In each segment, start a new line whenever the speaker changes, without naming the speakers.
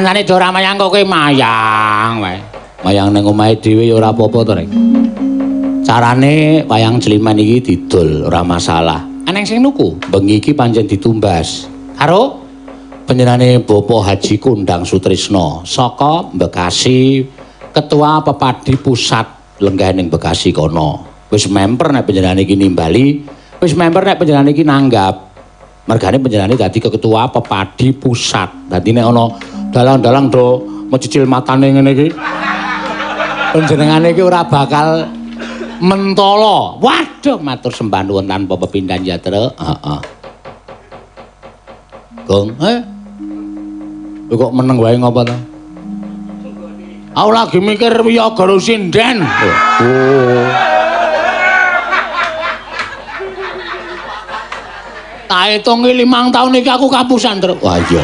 Kancane do ora mayang kok kowe mayang wae. Mayang ning omahe dhewe ya ora apa-apa to, Rek. Carane wayang Jliman iki didol ora masalah. Eneng sing nuku, bengi iki pancen ditumbas karo panjenengane Bapak Haji Kondang Sutrisno saka Bekasi, Ketua Pepadi Pusat lenggah ning Bekasi kono. Wis memper nek panjenengane iki nimbali, wis memper nek panjenengane iki nanggap. Mergane panjenengane dadi Ketua Pepadi Pusat. Dadi nek ana dalang-dalang do mecicil matane ngene iki, panjenengane iki ora bakal mentala. Waduh, matur sembah nuwun tanpa pepindhan ya, Truk. Heeh. Gong, Kowe kok meneng wae ngopo to? Aku lagi mikir wiyaga sinden. Oh. Tak hitungi 5 tahun iki aku kapusan, Truk. Wah iya.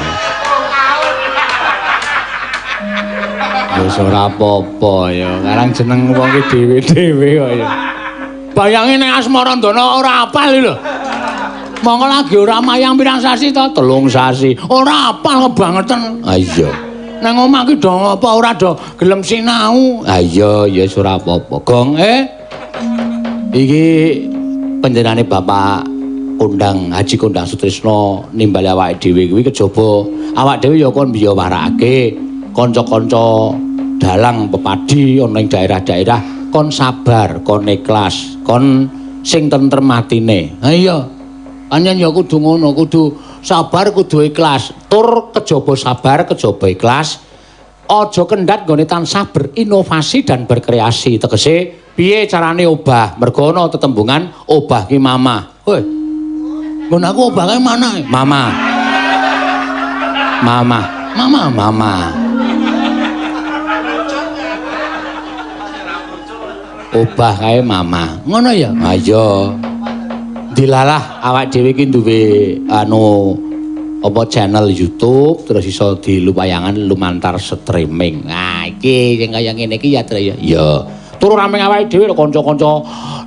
Wis ora apa-apa ya. Karang jeneng wong ki dhewe-dhewe kok ya. Bayange nek Asmarandana ora apal lho. Monggo lagi ora mayang pirang sasi to? 3 sasi. Ora apal kebangetan. Ha iya. Nang omah ki do ngapa ora do gelem sinau. Ha iya, ya wis ora apa-apa. Gong, Iki panjenengane Bapak Kondang Haji Kondang Sutrisno nimbali awake dhewe kuwi kejaba awak dhewe ya kon biyawarakake kanca-kanca dalang pepadi ana ing daerah-daerah kon sabar, kon ikhlas, kon sing tentrem atine. Ha iya. Pancen ya kudu ngono, kudu sabar, kudu ikhlas. Tur kejaba sabar, kejaba ikhlas, aja kendhat nggone tansah berinovasi dan berkreasi. Tegese piye carane obah? Mergo ana tetembungan obah ki mamah. Woi. Nggon aku obah kae mana? Mama. Mama. Mama, mama. Obah kae mama. Ngono ya? Ha iya. Dilalah awak dhewe iki duwe anu apa channel YouTube terus iso dilupayangan lumantar streaming. Nah, iki sing kaya ngene iki ya, Tru ya. Iya. Turu rame awake dhewe kanca-kanca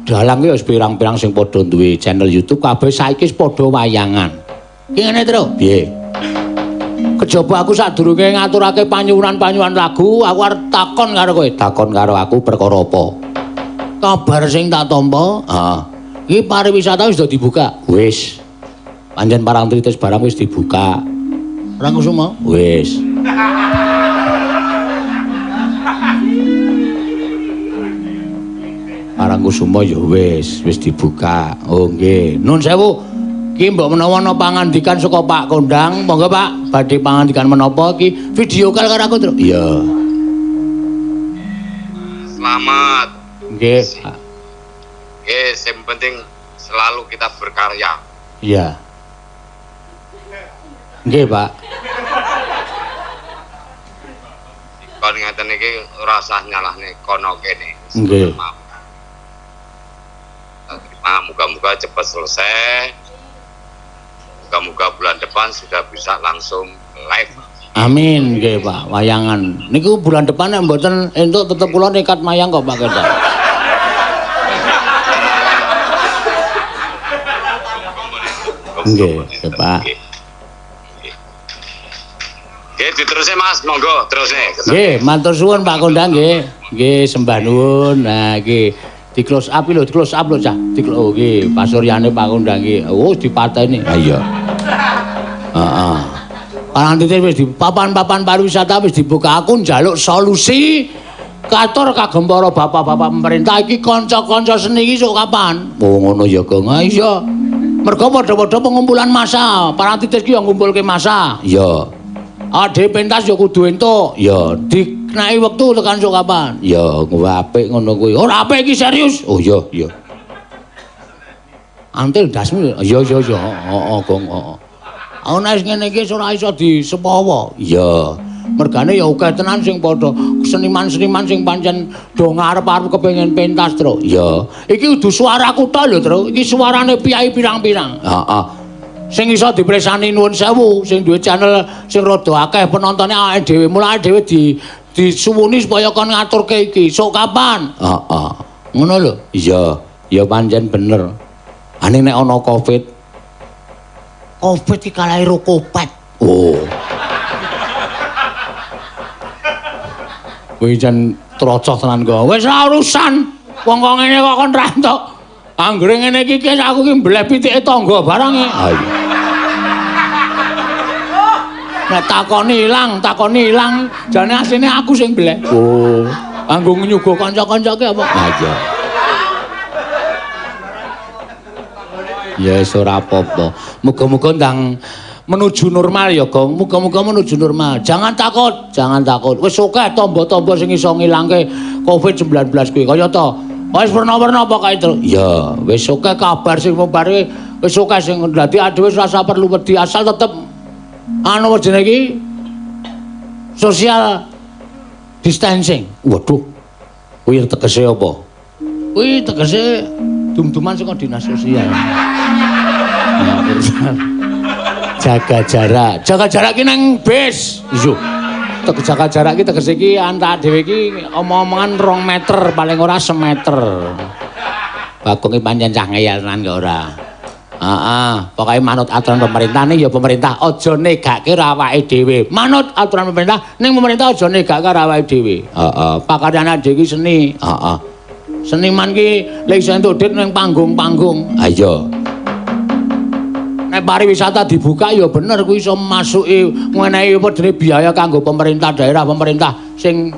dalang ki wis pirang-pirang sing padha duwe channel YouTube kabeh saiki wis padha wayangan. Ki ngene, Tru. Piye? Kejaba aku sadurunge ngaturake panyuwunan-panyuwunan lagu, aku arep takon karo kowe. Takon karo aku perkara apa? Kabar sing tak tampa, heeh. Iki pariwisata wis do dibuka. Wis. Pancen Parangtritis barang wis dibuka. Rangkusuma? Wis. Parangkusuma ya wis, wis dibuka. Oh nggih. Nun sewu. Ki mbok menawa ana pangandikan saka Pak Kondang, monggo Pak, badhe pangandikan menapa iki video call karo aku, Truk. Iya.
Selamat.
Nggih, Pak.
Nggih, sing penting selalu kita berkarya.
Iya. Nggih, Pak.
Kon ngeten iki ora usah nyalahne kono kene.
Nggih.
Terima, moga-moga cepat selesai. Moga-moga bulan depan sudah bisa langsung live.
Amin nggih, Pak. Wayangan. Niku bulan depan nek mboten entuk tetep kula nekat mayang kok, Pak Ketok. Nggih, Pak.
Nggih, diterusne Mas, monggo terusne.
Nggih, matur suwun Pak Kondang nggih. Nggih, sembah nuwun. Nah, iki di close up lho, di close up lho, Cah. Di oh nggih, pasuryane Pak Kondang iki. Oh, dipateni. Ha iya. Heeh. Parangtritis wis di papan-papan pariwisata wis dibuka, aku njaluk solusi katur kagem para bapak-bapak pemerintah iki kanca-kanca seni iki sok kapan? Oh ngono ya, Gong. Ha iya. Mergo padha-padha pengumpulan massa. Parangtritis ki ya ngumpulke massa. Iya. Ade pentas ya kudu entuk. Ya, dikenai wektu tekan sok kapan? Ya, apik ngono kuwi. Ora apik iki serius. Oh iya, iya. Antil ndasmu. Iya, iya, iya. Heeh, Gong, heeh. Aku nek ngene iki ora iso disepawa. Iya. Mergane ya akeh tenan sing padha seniman-seniman sing pancen do ngarep-arep kepengin pentas, Truk. Iya. Iki kudu suaraku tok lho, Truk. Iki suarane piyai pirang-pirang. Heeh. Sing iso dipresani nuwun sewu, sing duwe channel sing rada akeh penontone awake dhewe. Mulane dhewe disuwuni supaya kon ngaturke iki. Sok kapan? Heeh. Ngono lho. Iya. Ya pancen bener. Ane nek ana Covid. Covid iki kalahe Rokopet. Oh. Kuwi jan trocoh tenan kok. Wis ora urusan. Wong kok ngene kok kon ra entuk. Anggere ngene iki aku ki mbleh pitike tangga barang e. Ha iya. Nek takoni ilang, takoni ilang, jane asline aku sing mbleh. Oh, anggo nyuguh kanca-kanca ki apa? Ha iya. Ya wis ora apa-apa. Muga-muga ndang menuju normal ya, Gong. Muga-muga menuju normal. Jangan takut, jangan takut. Wis akeh tamba-tamba sing iso ngilangke Covid-19 kuwi. Kaya ta, wis werna-werna apa kae, Tru? Ya, wis akeh kabar sing mubare, wis akeh sing dadi adewe wis rasa perlu wedi asal tetep anu jenenge iki social distancing. Waduh. Kuwi tegese apa? Kuwi tegese dum-duman saka dinas sosial. Jaga jarak. Jaga jarak ki nang bis. Iya. Jaga jarak ki tegese iki antar dhewe iki omong-omongan 2 meter paling ora semeter. Bagong ki pancen cah ngeyel tenan kok ora. Heeh, pokoke manut aturan pemerintah ning ya pemerintah aja negake awake dhewe. Manut aturan pemerintah ning pemerintah aja negake awake dhewe. Heeh, pakaryane dhewe iki seni. Heeh. Seniman ki lek iso entuk duit ning panggung-panggung. Ha iya. Nek pariwisata dibuka ya bener kuwi iso masuki ngenehi apa jenenge biaya kanggo pemerintah daerah, pemerintah sing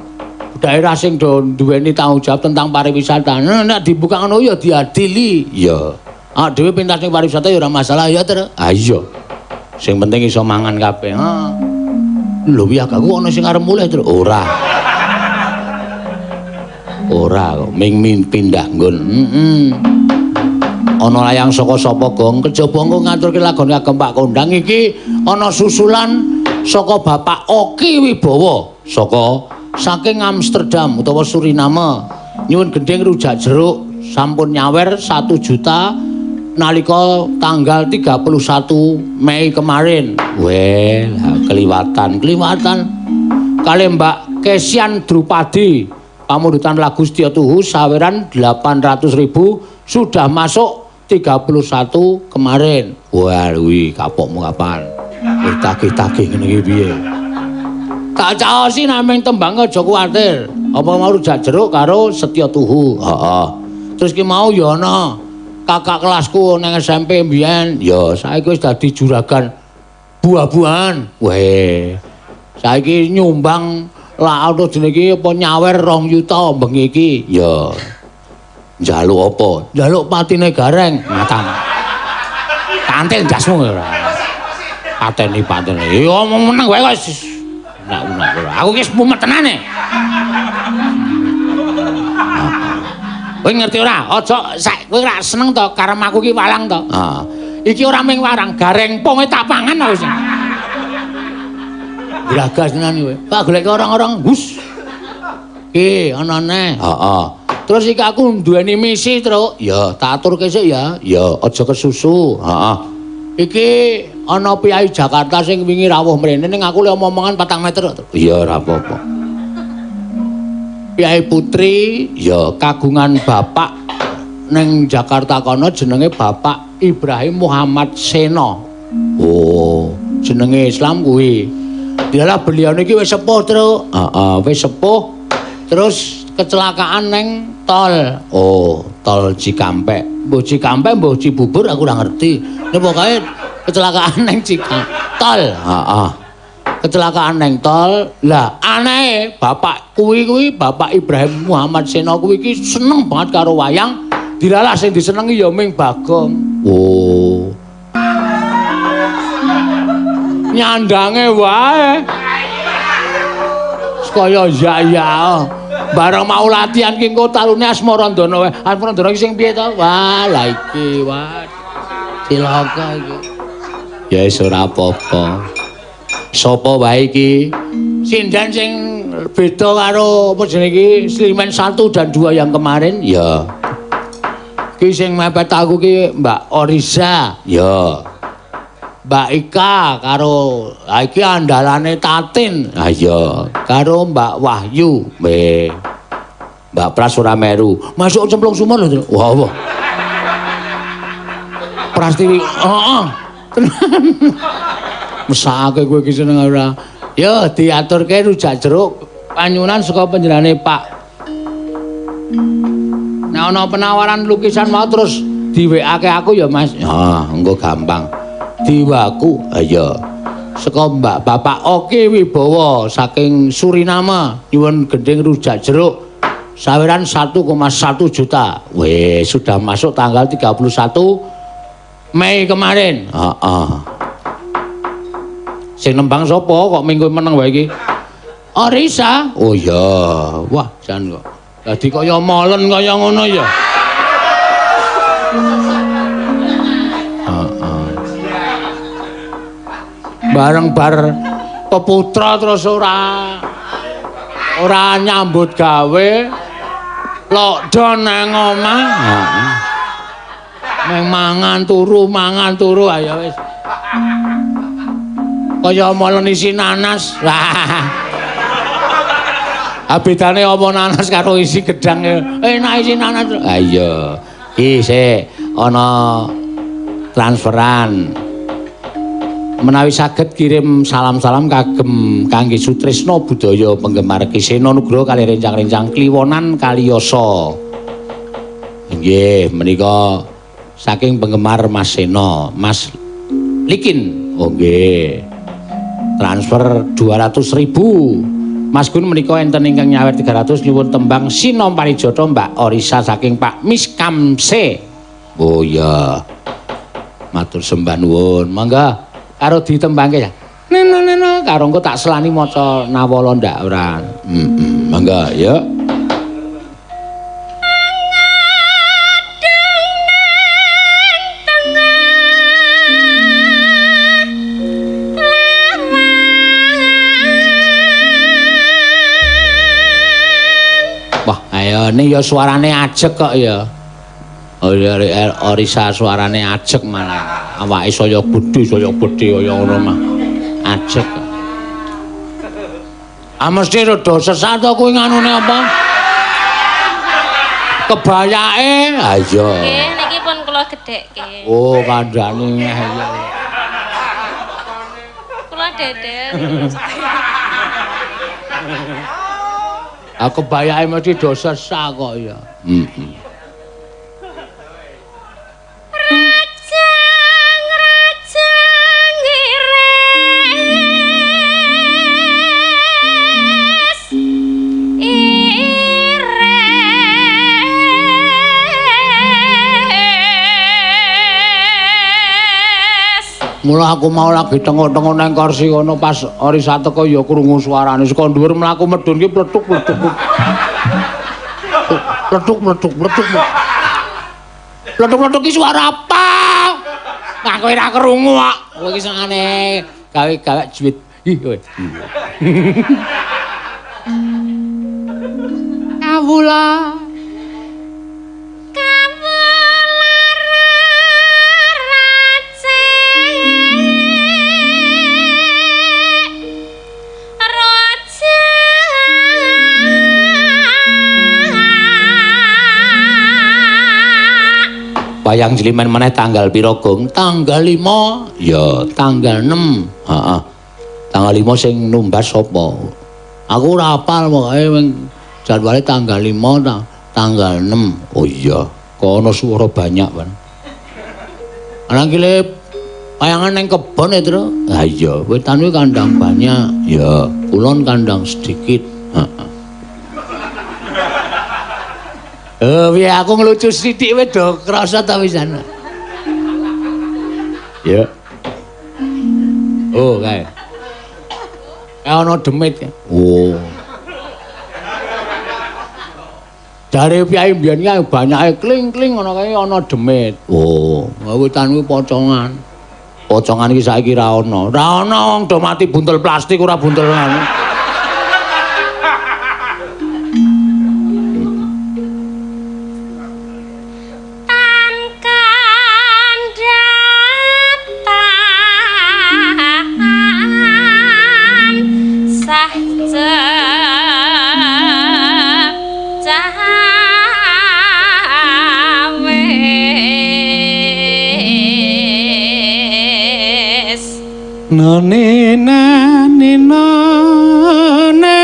daerah sing do duweni tanggung jawab tentang pariwisata. Nek dibuka ngono ya diadili. Iya. Ah dhewe pintas ning pariwisata ya ora masalah ya, Tru. Ha iya. Sing penting iso mangan kabeh. Heeh. Lho piye aku ana sing arep mulih, Tru? Ora. Ora kok ming pindah nggon. Heeh. Ana layang saka sapa, Gong? Kejaba engko ngaturke lagon kagem Pak Kondang iki ana susulan saka Bapak Oki Wibowo saka saking Amsterdam utawa Suriname. Nyuwun gendhing rujak jeruk sampun nyawer 1 juta nalika tanggal 31 Mei kemarin. Weh, keliwatan, keliwatan. Kali Mbak Kesian Drupadi pamundutan lagu Setya Tuhu saweran 800.000 sudah masuk 31 kemarin. Wah, kuwi kapokmu kapan? Wis tagih-tagih ngene iki piye? Tak caosi nameng tembang aja kuwatir. Apa mau rujak jeruk karo Setya Tuhu. Heeh. Terus ki mau ya ana kakak kelasku nang SMP mbiyen. Ya saiki wis dadi juragan buah-buahan. Weh. Saiki nyumbang lak ana jenenge iki apa nyawer 2 yuta bengi iki. Ya. Njaluk apa? Njaluk patine Gareng. Matan. Kantil ndasmu ora. Pateni pateni. Ya omong meneng wae kok. Nak-nak ora. Aku ki wis mumet tenane. Kowe ngerti ora? Aja sak kowe ora seneng to karep aku ki walang to. Heeh. Iki ora mung warang, Gareng ponge tak pangan aku sing. Gragas tenan kowe. Pak golek orang-orang hus. Ki ana neh. Heeh. Terus iki aku duweni misi, Truk. Ya, tak aturke sik ya. Ya, aja kesusu. Heeh. Iki ana piyai Jakarta sing wingi rawuh mrene ning aku le omong-omongan 4 meter. Iya, ora apa-apa. Piyai Putri ya kagungan bapak ning Jakarta kono jenenge Bapak Ibrahim Muhammad Seno. Oh, jenenge Islam kuwi. Dialah beliau niki wis sepuh, Truk. Heeh, wis sepuh. Terus kecelakaan neng tol. Oh, tol Cikampek. Mbuh Cikampek, mbuh Cibubur aku ora ngerti. Nek pokoke kecelakaan neng Cikampek tol. Heeh. Kecelakaan neng tol. Lah, aneh bapak kuwi kuwi Bapak Ibrahim Muhammad Seno kuwi iki seneng banget karo wayang. Dilalah sing disenengi ya ming Bagong. Oh. Nyandange wae. Kaya ya ya. Bareng mau latihan ki engko talune Asmarandana wae. Asmarandana iki sing piye to? Wah, lah iki wah. Cilaka iki. Ya wis ora apa-apa. Sapa wae iki? Sinden sing beda karo apa jenenge iki Slimen 1 dan 2 yang kemarin? Ya. Ki sing mepet aku ki Mbak Oriza. Ya. Mbak Ika karo iki andalane Tatin. Ha iya, karo Mbak Wahyu. Weh. Mbak Pras ora meru. Masuk cemplung sumur lho. Wah, wah. Prastiwi. Heeh. Tenan. Mesake kowe iki seneng ora? Ya diaturke rujak jeruk Panyunan saka panjenengane Pak. Nek ana penawaran lukisan mau terus di WA-ke aku ya Mas. Ya, engko gampang. Diwaku. Ayo. Saka Mbak Bapak Oki Wibowo saking Suriname nyuwun gending rujak jeruk saweran 1,1 juta. Weh, sudah masuk tanggal 31 Mei kemarin. Heeh. Sing nembang sapa kok minggu meneng wae iki? Orisa. Oh iya. Wah, jan kok. Dadi kaya molen kaya ngono ya. Heeh. Bareng bar peputra terus ora nyambut gawe. Lockdown nang omah. Heeh. Meng mangan turu ayo wis. Kaya molen isi nanas. Wah. Bedane apa nanas karo isi gedang? Enak isi nanas. Ha iya. Iki sik ana transferan. Menawi saged kirim salam-salam kagem kangge Sutrisno budaya penggemar Kisena Nugroho kali rencang-rencang Kliwonan Kaliyasa. Nggih, menika saking penggemar Mas Seno, Mas Likin. Oh nggih. Transfer 200.000. Mas Gun menika enten ingkang nyawer 300 nyuwun tembang Sinom Parijata Mbak Orisa saking Pak Miskamse. Oh iya. Matur sembah nuwun. Mangga karo ditembangke ya. Neno neno karo engko tak selani maca nawala ndak ora. Heeh. Mangga ya. Wah, ayo ini ya suarane ajeg kok ya. Orisa suarane ajeg malah. Awake saya gedhe kaya ngono mah. Ajeg. Ah mesti rada sesat to kuwi nganune apa? Kebayake. Ha iya.
Nggih, niki pun kula gedhekke.
Oh, kandhane iya.
Kula dedel.
Ah kebayake mesti do sesat kok ya. Heeh. Mula aku mau lagi tengok-tengok nang kursi kono pas Orisa teko ya krungu suarane saka dhuwur mlaku medhun ki pletuk-pletuk. Pletuk-pletuk pletuk. Pletuk-pletuk ki suara apa? Nah kowe ora krungu kok. Kowe iki sengane gawe-gawe juwit. Ih kowe. Kawula wayang jlimen meneh tanggal pira, Gong? Tanggal 5. Ya, tanggal 6. Heeh. Tanggal 5 sing numbas sapa? Aku ora hafal pokoke jadwale tanggal 5, tanggal 6. Oh iya, kono suara banyak, Pan. Ana kile wayangan ning kebon e, Tru. Ha iya, wetan kuwi kandang banyak. Ya, kulon kandang sedikit. Heeh. Piye aku ngelucu sithik wis do krasa ta wisan. Ya. Oh, kae. Kae ana demit. Oh. Jare piyai mbiyen kae banyake kling-kling ngono kae ana demit. Oh, wetan kuwi pocongan. Pocongan iki saiki ra ana. Ra ana wong do mati buntel plastik ora buntel ngono. Nene nene nene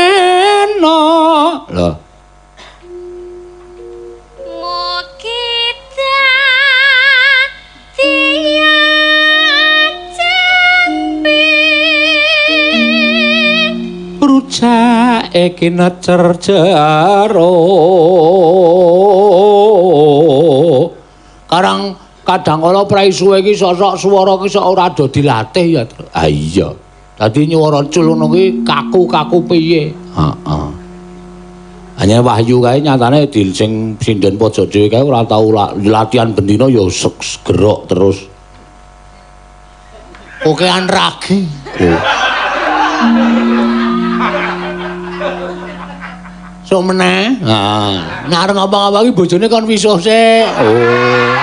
Rujak iki necer jero. Karang kadang kala prei suwe iki sosok swara iki sok ora do dilatih ya. Ah iya. Dadi nyuwara cul ngono kuwi kaku-kaku piye? Heeh. Hanya Wahyu kae nyatane di sing sinden pojok dhewe kae ora tau latihan bendina ya gerok terus. Okean ragi. Oh. Sok meneh. Heeh. Nek arep ngapa-ngapa iki bojone kon wisuh sik. Oh.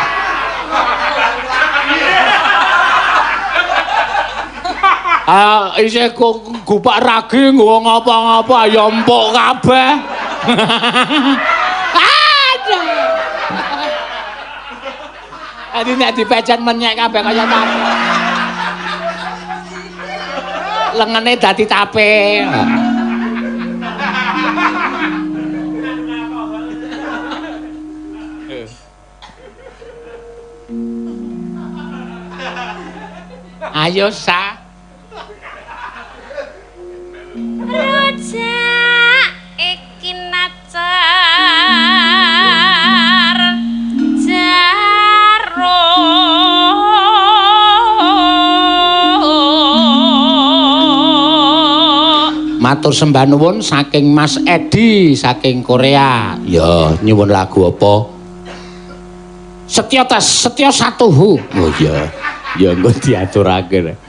Ah, isih gupak ragi nggo ngapa-ngapa ya empuk kabeh. Aduh. Adi nek dipecen menyek kabeh kaya tape. Lengene dadi tape. Ayo sa.
Rujak iki nacar jaro.
Matur sembah nuwun saking Mas Edi saking Korea. Ya, nyuwun lagu apa? Setya tes, setya satuhu. Oh iya. Ya engko diaturake.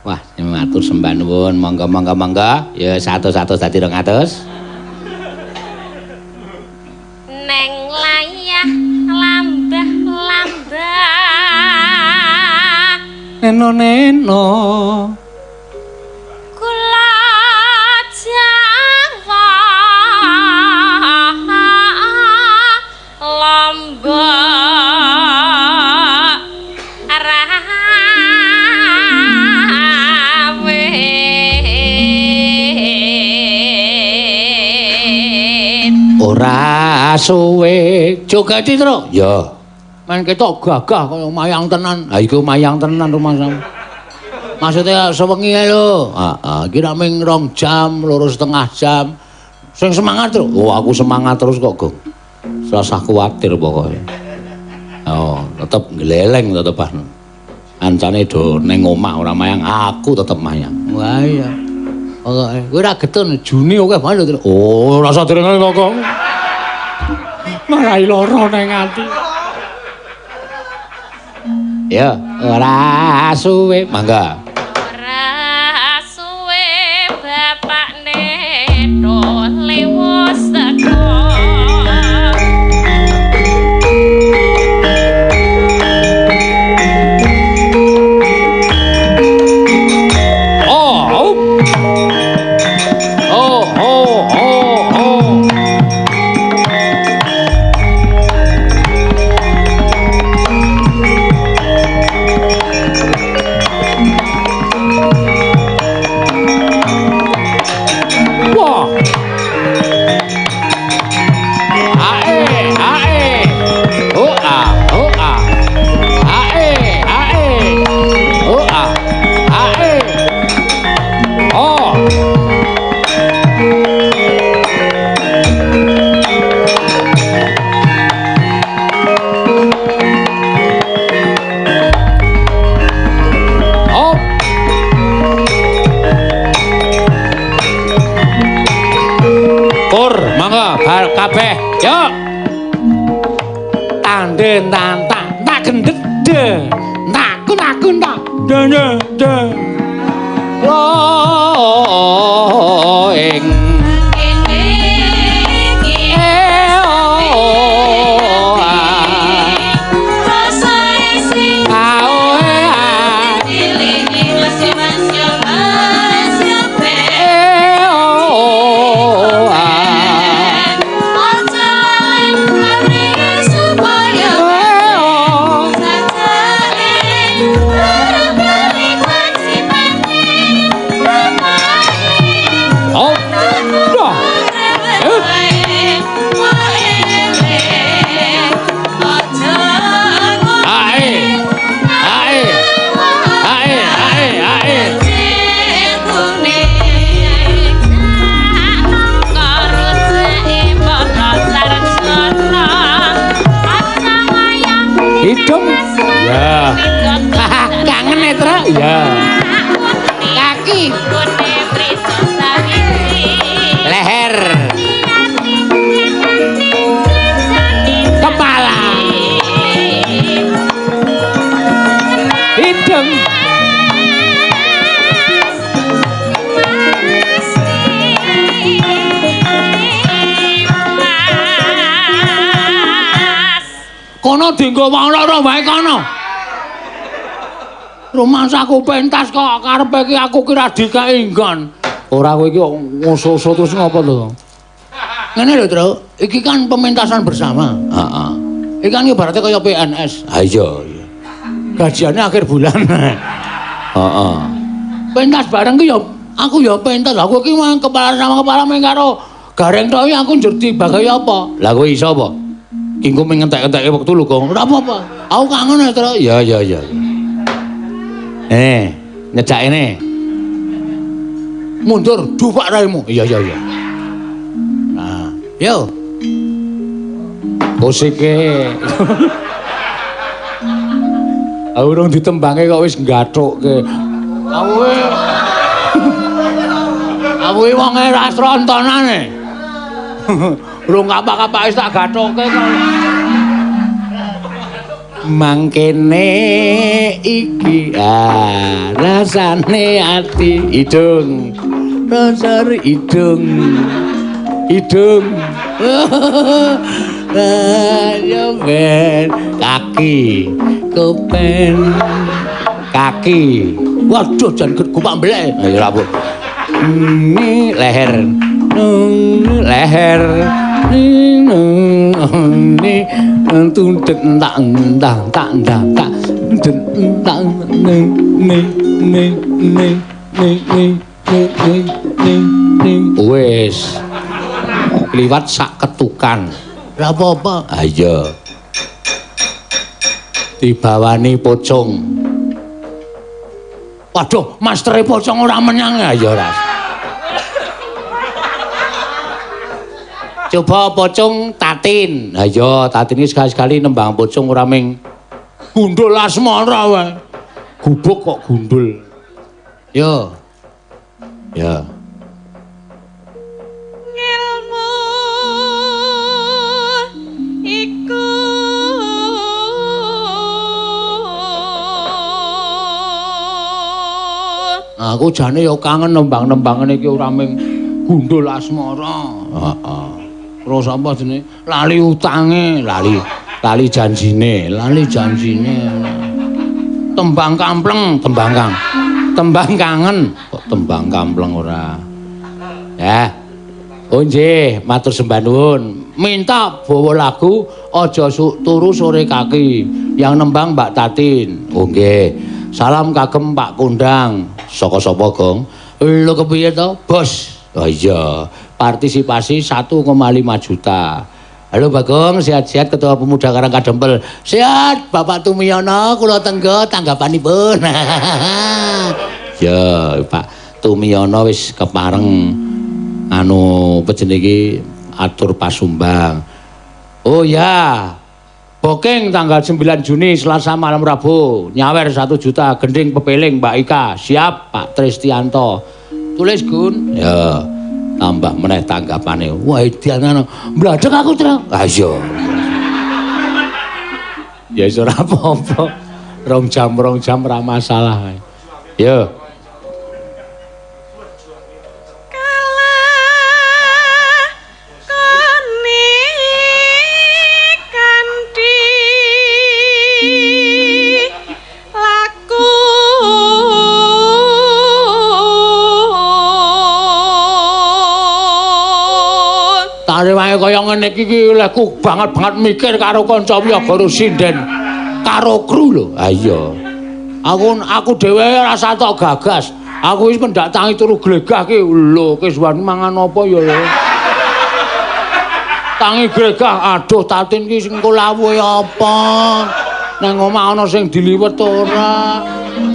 Wah, matur sembah nuwun, monggo monggo monggo. Ya 100 100 dadi 200.
Neng layah lambah lambah.
Neno neno.
Kula Jawa Lombok
ora suwe joget Tru. Ya. Men ketok gagah kaya mayang tenan. Ha iku mayang tenan rumangsamu. Maksude sewengi ae lho. Heeh, iki rak ming 2 jam, 2,5 jam. Sing semangat, Tru. Oh, aku semangat terus kok, Gong. Rasah kuwatir pokoke. Oh, tetep gleleng tetep anu. Kancane do ning omah ora mayang, aku tetep mayang. Wah iya. Pokoke kowe ora getun juni akeh banget lho. Oh, rasa derenge kok, Gong. Marai lara nang ati. Ya, ora suwe, mangga.
Ora suwe bapakne do lewos teko.
Oh. Oh, oh, oh, oh. Wah. Ae, ae. Oh a, oh a. Ae, ae. Oh a. Ae. Oh. Op. Kur, mangga bar kabeh. Yo. Tanden tantak, tak gendhet de. Naku naku tak. De de de. Lo ing
Kene iki
e o a
rasane sing
a o e a
dilingi mas yo mas yo
e o a
Aja lalen kare supaya
e o
sajane ora bali kwajibane bapak
Kono dienggo wong loro wae kono. Rumangsaku pentas kok karepe iki aku ki ra dikeki nggon. Ora kowe iki kok ngoso-oso terus ngopo to? Ngene lho, Truk. Iki kan pementasan bersama. Heeh. Iki kan ibaratnya kaya PNS. Ha iya, iya. Gajiannya akhir bulan. Heeh. Pentas bareng ki ya aku ya pentas. Lah kowe iki mah kepala sama kepala meng karo Gareng tok iki aku njur dibagai apa? Lah kowe iso apa? Ki engko meng entek-enteke wektu lho, Kong. Ora apa-apa. Aku kangen ya, Truk. Ya ya ya. Nyecak ini. Mundur dupak raimu. Iya iya iya. Nah, yo. Musike. Urung ditembange kok wis nggathukke. Awuhe. Awuhe wonge ra srontonane. Urung kapak-kapak wis tak gathukke kok. Mangkene iki rasane ati hidung rasar hidung hidung ayo ben kaki kopen kaki waduh jan gupak mblek ayo ora ni leher leher ni tundet tak tak tak tak tak tak ni ni ni ni ni ni ni ni ni wis liwat sak ketukan ora apa-apa. Ha iya dibawani pocong. Waduh, mastere pocong ora menyang. Ha iya ora. Coba pocong Tatin. Ha iya, Tatin iki sekali-sekali nembang pocong ora ming gundul asmara wae. Gubuk kok gundul. Yo. Ya.
Ngelmu iku
aku jane yo kangen nembang-nembangane iki ora ming gundul asmara. Heeh. Terus apa jenenge? Lali utange, lali janjine, lali janjine. Tembang kampleng, tembang kang. Tembang kangen, kok tembang kampleng ora. Ya. Oh nggih, matur sembah nuwun. Minta bawa lagu Aja Turu Sore Kaki yang nembang Mbak Tatin. Oh nggih. Salam kagem Pak Kondang. Saka sapa, Gong? Lho kepiye to, Bos? Oh iya, partisipasi 1,5 juta. Halo Bagong, sehat-sehat Ketua Pemuda Karang Kadempel. Sehat, Bapak Tumiyono, kula tenggo tanggapanipun. Ya, Pak Tumiyono wis kepareng anu apa jenenge iki atur pasumbang. Oh ya. Booking tanggal 9 Juni Selasa malam Rabu, nyawer 1 juta gending pepeling Mbak Ika. Siap Pak Tristianto. Tulis Gun. Ya. Tambah meneh tanggapane. Wah, edan ngono. Mladek aku, Tru. Ha iya. Ya wis ora apa-apa. Rong jam ora masalah. Yo. Wae kaya ngene iki ki lehku banget-banget mikir karo kanca wiyaga sinden karo kru lho. Ha iya. Aku dhewe rasa tok gagas. Aku wis mendak tangi turu glegah ki lho kesuwan mangan apa ya lho. Tangi glegah aduh Tatin ki sing lawuhe apa. Nang omah ana sing diliwet ora.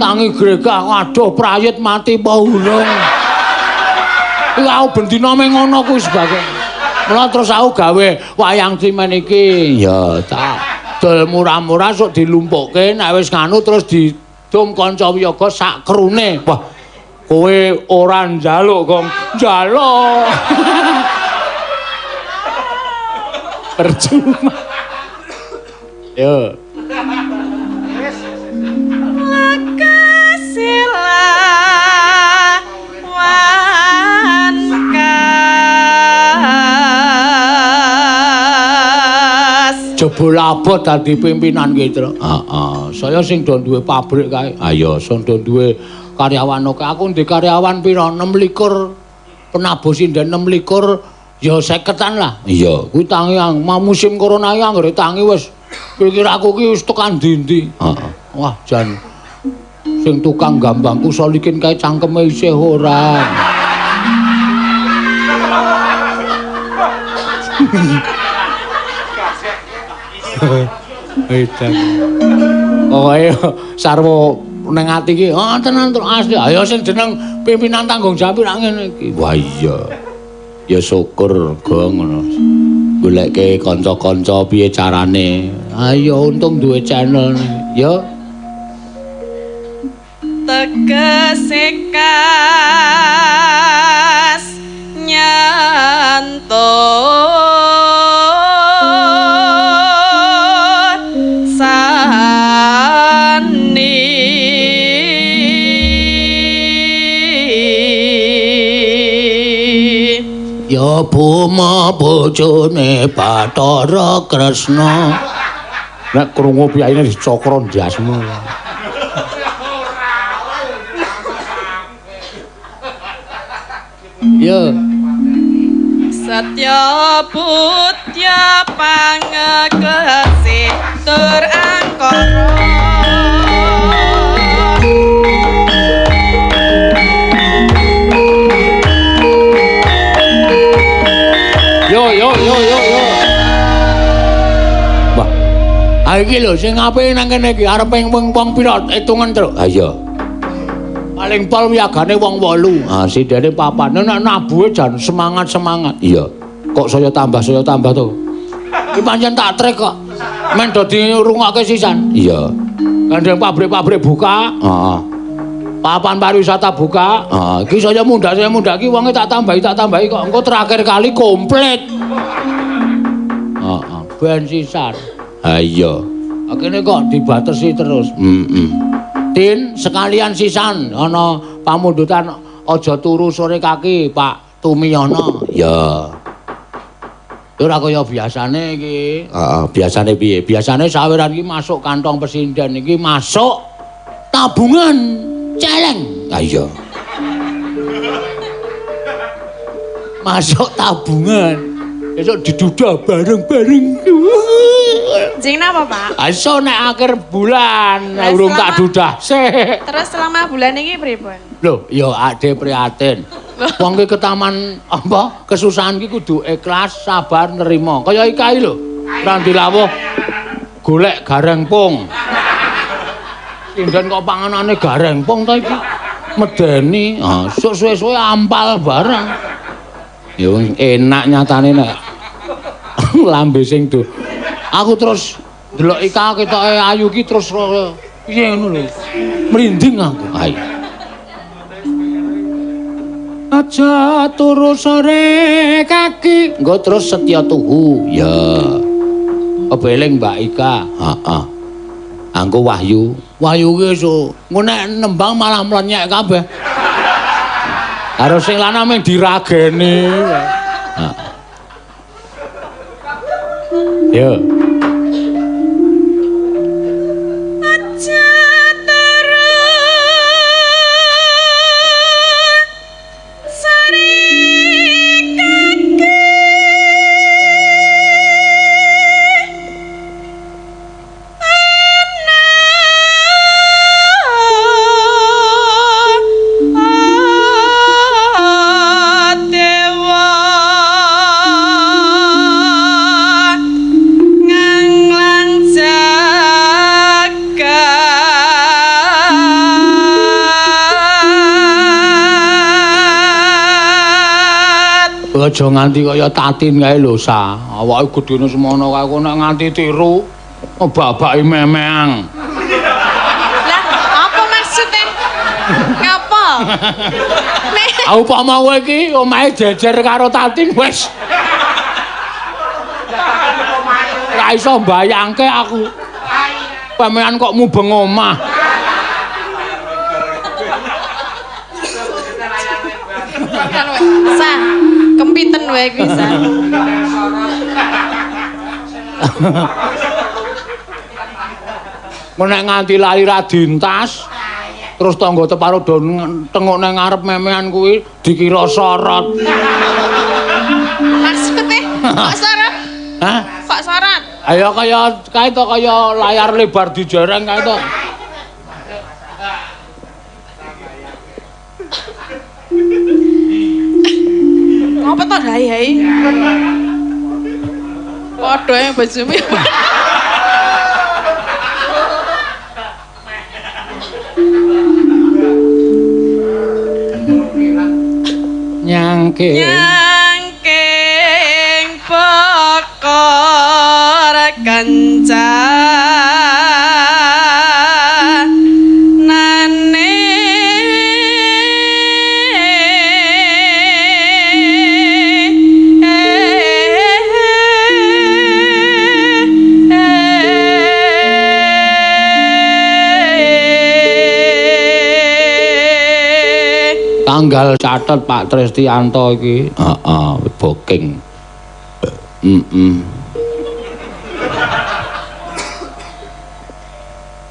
Tangi glegah aduh prayit mati apa urung. Iku aku bendina meng ngono kuwi sebagai mula terus aku gawe wayang timen iki. Ya tak dol murah-murah sok dilumpukke nek wis nganu terus didum kanca wiyaga sak krune. Wah, kowe ora njaluk, Gong. Njaluk. Percuma. Yo. Jebul abot dadi pimpinan ki, Tru. Heeh. Saya sing do duwe pabrik kae. Ayo, sing do duwe karyawan oke. Aku ndek karyawan pira? 26 penabuh sinden 26 ya 50-an lah. Iya, kuwi tangi mau musim corona iki anggere tangi wis pikir aku ki wis tekan ndi-ndi. Heeh. Wah, jan sing tukang gambangku solikin kae cangkeme isih ora. Edan. Pokoke sarwa ning ati iki, oh tenan terus asli. Ayo sing jeneng pimpinan tanggung jawab rak ngene iki. Wah iya. Ya syukur go ngono. Goleke kanca-kanca piye carane. Ayo untung duwe channel ya.
Tegese kas nyanto sani
ya boma bojone Bathara Kresna. Nek krungu piyayine dicokro ndasmu. Ya.
Satya putya pangekesi tur angkara.
Yo yo yo yo yo. Wah. Ha iki lho sing apik nang kene iki arep wong pira hitungan, Truk. Ha iya. Paling pol wiyagane wong 8. Ha sindene papan. Nek nabuhe jan semangat-semangat. Iya. Kok saya tambah to. Iki pancen tak trek kok. Men do dirungokke sisan. Iya. Gandeng pabrik-pabrik buka. Heeh. Papan pariwisata buka. Heeh. Iki saya mundak iki wonge tak tambahi kok. Engko terakhir kali komplit. Heeh. Ben sisan. Ha iya. Akhirnya kok dibatasi terus. Heeh. Tin sekalian sisan ana pamundutan aja turu sore kaki Pak Tumiyono. Ya. Ora kaya biasane iki. Heeh, biasane piye? Biasane saweran iki masuk kantong pesinden iki masuk tabungan celeng. Ha iya. Masuk tabungan. Besok diduda bareng-bareng.
Jeng napa, Pak?
Aso nek akhir bulan urung tak dudah sik.
Terus selama bulan iki pripun?
Lho, ya ade prihatin. Wong ki ketaman apa kesusahan ki kudu ikhlas, sabar, nerima. Kaya iki lho, ora dilawuh golek gareng pung. Sinden kok panganane gareng pung ta iki? Medeni, ah sok suwe-suwe ampal barang. Ya enak nyatane nek lambe sing do. Aku terus ndelok Ika ketoke ayu ki terus piye ngono lho. Merinding aku. Ayo. Aja turu sore kaki. Engko terus setya tuhu. Ya. Kebeling Mbak Ika. Heeh. Angko Wahyu. Wahyu ki iso. Engko nek nembang malah mlenyek kabeh. Karo sing lanang mung dirageni. Heeh. Yo.
Aja turu sore kaki. Ana dewa nganglang jagat.
Aja nganti kaya Tatin kae lho, Sa. Awake gedene semono kae kok nek nganti tiru babake memeang.
Lah, apa maksudnya? Ngapa? Nek
Upama kowe iki omahe jejer karo Tatin wis. Ora iso mbayangke aku. Pemean kok mubeng omah.
Sa, kempiten wae kuwi, Sa.
Nek nganti lali ra dintas. Terus tangga teparo do tengok nang ngarep memean kuwi dikira sorot.
Maksudnya kok sorot?
Hah?
Kok sorot?
Ayo kaya kae to kaya layar lebar dijereng kae to.
Ngopo to hai-hai? Padha e bojomu.
Nyangking
nyangking pokor kencanane
tanggal catet Pak Tristianto iki. Heeh, booking. Heeh.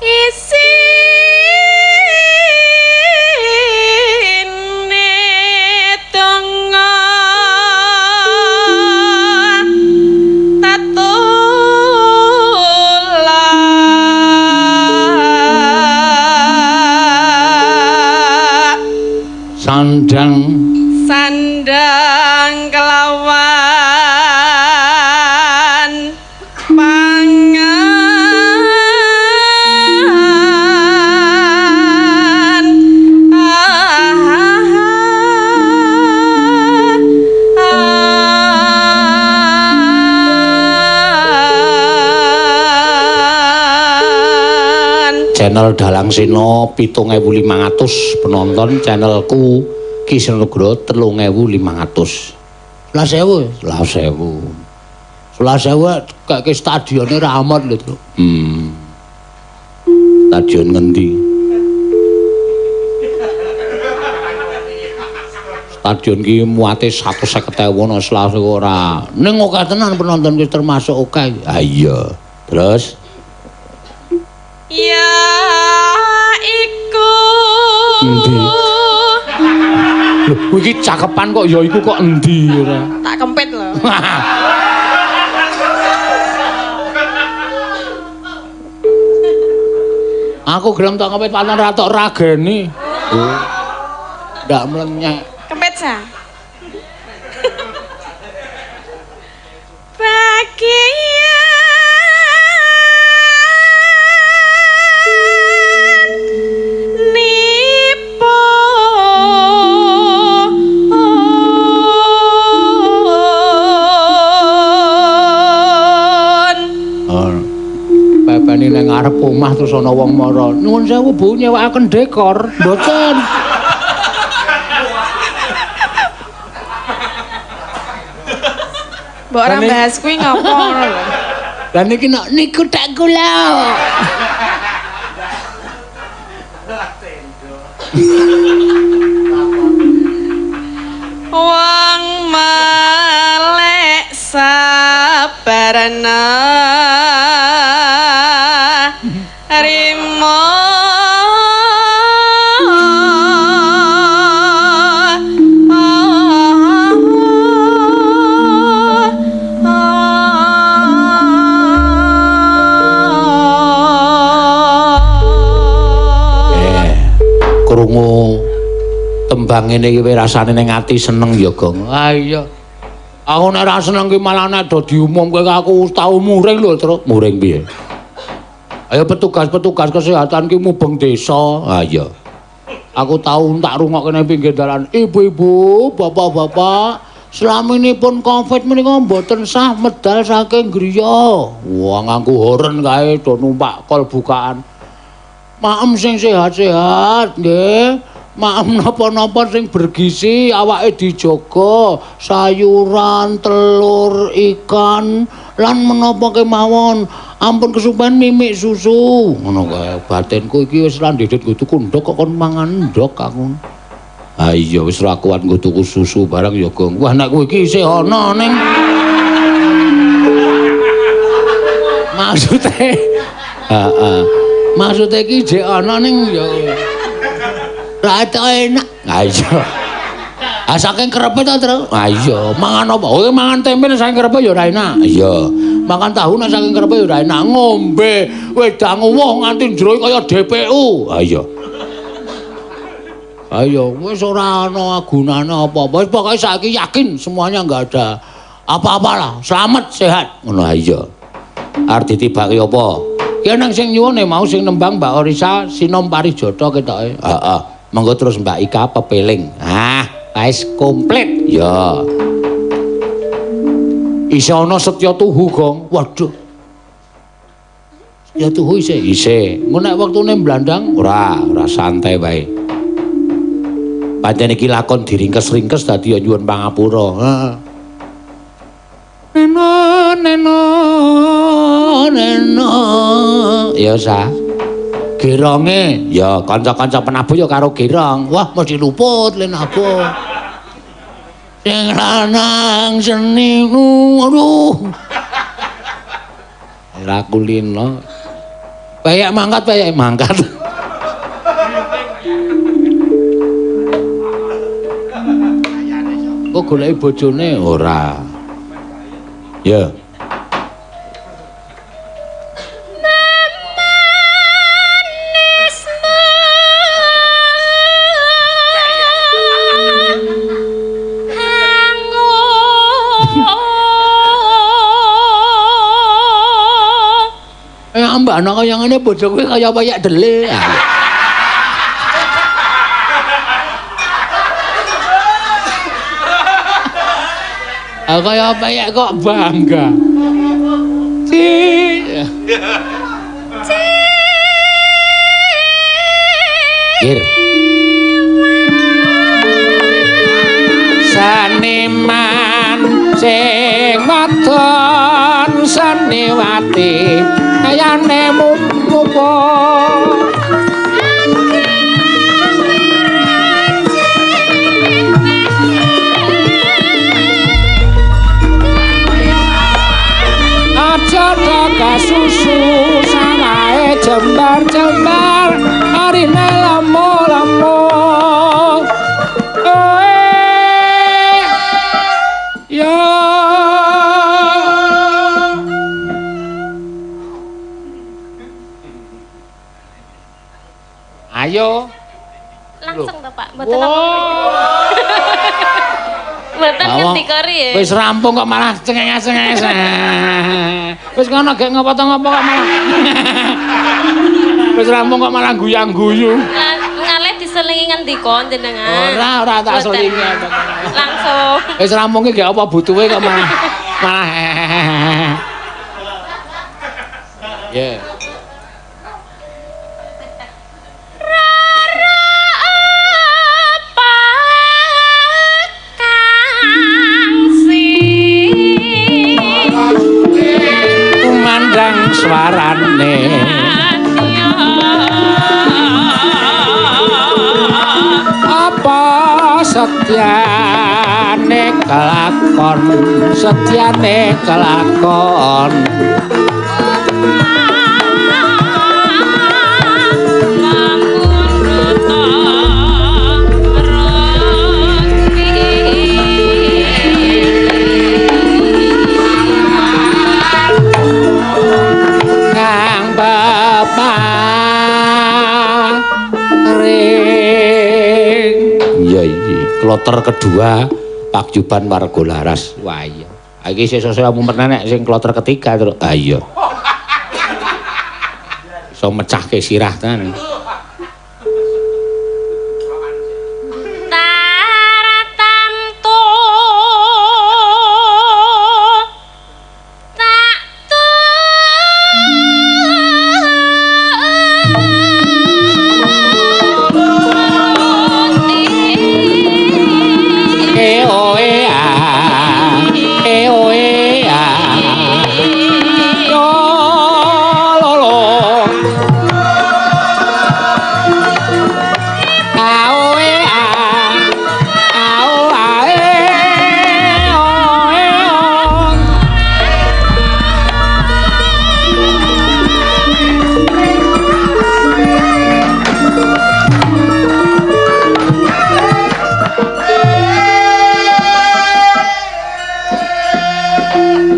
Isine donga tatula
sandang
sandang kelawan pangan
Channel Dalang Seno 7.500 penonton, channelku Ki Seno Nugroho 3.500. 11.000. 11.000. 11.000 kayak stadione ramot lho, Tru. Stadion ngendi? Stadion ki muate 150.000 ana 11.000 ora. Ning akeh tenan penonton ki termasuk akeh. Ha iya. Terus
ya iku
endi? Lho, iki cakepan kok ya iku kok endi ora?
Tak kempit lho.
Aku gelem tak kempit pancen ra tok rageni. Oh. Ndak mlenyek.
Kempit sa. Bagian
pepeni nang ngarep omah terus ana wong mara. Nuwun sewu Bu, nyewakaken dekor. Mboten.
Mbok ora bahas kuwi ngopo ngono lho.
Lah niki nek niku tak kula.
Wong melek sabarana rimo
Krungu tembang ngene iki rasane ning ati seneng ya, Gong. Ah iya. Aku nek ora seneng ki malah nek do diumumke aku tau muring lho, Truk. Muring piye? Ayo petugas-petugas kesehatan ki mubeng desa. Ah iya. Aku tau tak rungokke nang pinggir dalan, ibu-ibu, bapak-bapak, slaminipun Covid menika mboten sah medal saking griya. Wah, nganggo horen kae do numpak kol bukaan. Maem sing sehat-sehat nggih. Maem napa-napa sing bergizi, awake dijaga, sayuran, telur, ikan, lan menapa kemawon. Ampun kesupen mimik susu. Ngono kae. Batinku iki wis ra ndedit nggo tuku ndhog kok kon mangan ndhog aku. Ha iya wis ra kuat nggo tuku susu barang ya, Gong. Wah nek kowe iki isih ana ning Maksude heeh. Maksude iki jek ana ning ya ora enak. Ha iya. Ah saking kerepe ta, Tru? Ha iya, mangan apa? Oh, mangan tempe nek saking kerepe ya ora enak. Iya. Makan tahu nek saking kerepe ya ora enak. Ngombe wedang uwuh nganti jero kaya DPU. Ha iya. Ayo, wis ora ana gunane apa-apa. Wis pokoke saiki yakin semuanya enggak ada apa-apa lah. Selamat sehat. Ngono ha iya. Arep ditibake apa? Ki nang sing nyuwun mau sing nembang Mbak Orisa Sinom Parijata ketoke. Heeh. Monggo terus Mbak Ika pepeling. Ah, wis komplit. Ya. Isih ana Setya Tuhu, Gong. Waduh. Setya Tuhu isih. Isih. Engko nek wektune mblandang ora, ora santai wae. Pancen iki lakon diringkes-ringkes dadi ya nyuwun pangapura. Heeh. Neno neno neno. Ya sa. Geronge, ya kanca-kanca penabuh ya karo gerong. Wah, mesti luput le nabuh. Sing lanang seni, aduh. Ora kulino. Peyek mangkat, peyek mangkat. Kok goleki bojone ora. Ya. Mbak ana kaya ngene bojo kowe kaya peyek dhele. Ah kaya peyek kok bangga. Ci. Gir. Seniman sing wadon seniwati kayane mupo. Aja kasusu sawahe jembar-jembar arine lemo-lemo. Ya. Ayo.
Langsung to, Pak. Mboten apa. Mboten ngendika riye.
Wis rampung kok malah cengenges-cengenges. Wis ngono gek ngopo to ngopo kok malah. Wis rampung kok malah guyang-guyu.
Ngalih diselingi ngendika jenengan.
Ora, ora tak selingi.
Langsung.
Wis rampung ki gek apa butuhe kok malah malah. Ya. Yeah. Suarane apa setyane kelakon, setyane kelakon. Kloter kedua Pagyuban Warga Laras. Wah iya. Iki sesuk mumet nek sing kloter ketiga terus. Ah iya. Iso mecahke sirah tenan.